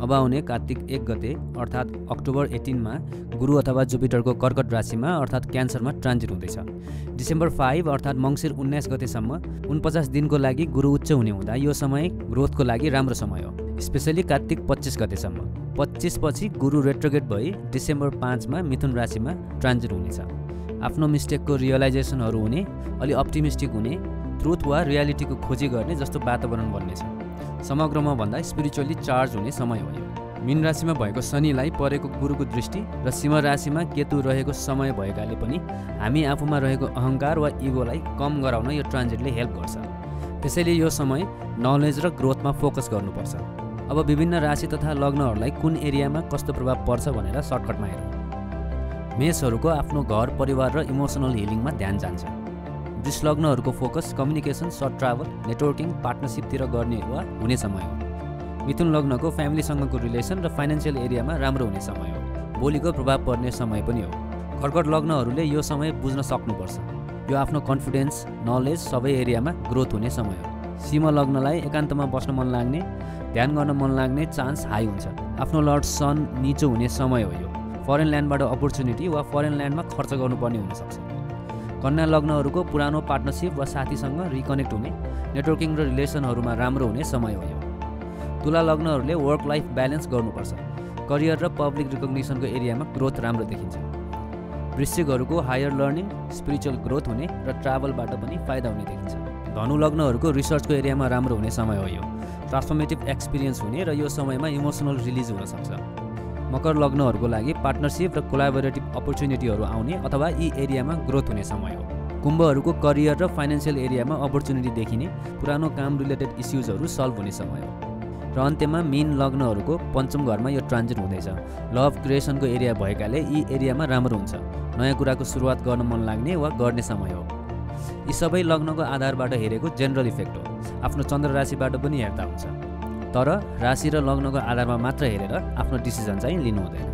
अब आउने कार्तिक 1 गते अर्थात् अक्टोबर 18 मा गुरु अथवा जुपिटरको कर्कट राशिमा अर्थात् क्यान्सरमा ट्रान्जिट हुँदैछ। डिसेम्बर 5 अर्थात् मङ्सिर 19 गतेसम्म 49 दिनको लागि गुरु उच्च हुने हुँदा यो समय ग्रोथको लागि राम्रो समय हो, स्पेसली कार्तिक 25 गतेसम्म। 25 पछि गुरु रेट्रोगेट भई डिसेम्बर 5 मा मिथुन राशिमा ट्रान्जिट हुनेछ। आफ्नो मिस्टेकको रियलाइजेसनहरू हुने, अलि अप्टिमिस्टिक हुने, ट्रुथ वा रियालिटीको खोजी गर्ने जस्तो वातावरण बन्नेछ। समग्रमा भन्दा स्पिरिचुअली चार्ज हुने समय हो यो। मीन राशिमा भएको शनिलाई परेको गुरुको दृष्टि र सिंह राशिमा केतु रहेको समय भएकाले पनि हामी आफूमा रहेको अहङ्कार वा इगोलाई कम गराउन यो ट्रान्जिटले हेल्प गर्छ। त्यसैले यो समय नलेज र ग्रोथमा फोकस गर्नुपर्छ। अब विभिन्न राशि तथा लग्नहरूलाई कुन एरियामा कस्तो प्रभाव पर्छ भनेर सर्टकटमा हेरौँ। मेषहरूको आफ्नो घर, परिवार र इमोसनल हिलिङमा ध्यान जान्छ। वृष लग्नहरूको focus communication, short travel, networking, पार्टनरसिपतिर गर्ने वा हुने समय हो। मिथुन लग्नको फ्यामिलीसँगको रिलेसन र फाइनेन्सियल एरियामा राम्रो हुने समय हो। बोलीको प्रभाव पर्ने समय पनि हो। कर्कट लग्नहरूले यो समय बुझ्न सक्नुपर्छ। यो आफ्नो कन्फिडेन्स, नलेज सबै एरियामा ग्रोथ हुने समय हो। सिंह लग्नलाई एकान्तमा बस्न मन लाग्ने, ध्यान गर्न मन लाग्ने चान्स हाई हुन्छ। आफ्नो लर्ड सन निचो हुने समय हो यो। फरेन ल्यान्डबाट अपर्च्युनिटी वा फरेन ल्यान्डमा खर्च गर्नुपर्ने हुनसक्छ। कन्या लग्नहरूको पुरानो पार्टनरसिप वा साथीसँग रिकनेक्ट हुने, नेटवर्किङ र रिलेसनहरूमा राम्रो हुने समय हो यो। तुला लग्नहरूले वर्क लाइफ ब्यालेन्स गर्नुपर्छ। करियर र पब्लिक रिकग्निसनको एरियामा ग्रोथ राम्रो देखिन्छ। वृश्चिकहरूको हायर लर्निङ, स्पिरिचुअल ग्रोथ हुने र ट्राभलबाट पनि फाइदा हुने देखिन्छ। धनु लग्नहरूको रिसर्चको एरियामा राम्रो हुने समय हो यो। ट्रान्सफर्मेटिभ एक्सपिरियन्स हुने र यो समयमा इमोसनल रिलिज हुनसक्छ। मकर लग्नहरूको लागि पार्टनरसिप र कोलाबोरेटिभ अपर्च्युनिटीहरू आउने अथवा यी एरियामा ग्रोथ हुने समय हो। कुम्भहरूको करियर र फाइनेन्सियल एरियामा अपर्च्युनिटी देखिने, पुरानो काम रिलेटेड इस्युजहरू सल्भ हुने समय हो। र अन्त्यमा मीन लग्नहरूको पञ्चम घरमा यो ट्रान्जिट हुँदैछ। लभ क्रिएसनको एरिया भएकाले यी एरियामा राम्रो हुन्छ। नयाँ कुराको सुरुवात गर्न मन लाग्ने वा गर्ने समय हो। यी सबै लग्नको आधारबाट हेरेको जेनरल इफेक्ट हो। आफ्नो चन्द्र राशिबाट पनि हेर्दा हुन्छ, तर राशि र लग्नको आधारमा मात्र हेरेर आफ्नो डिसिजन चाहिँ लिनु हुँदैन।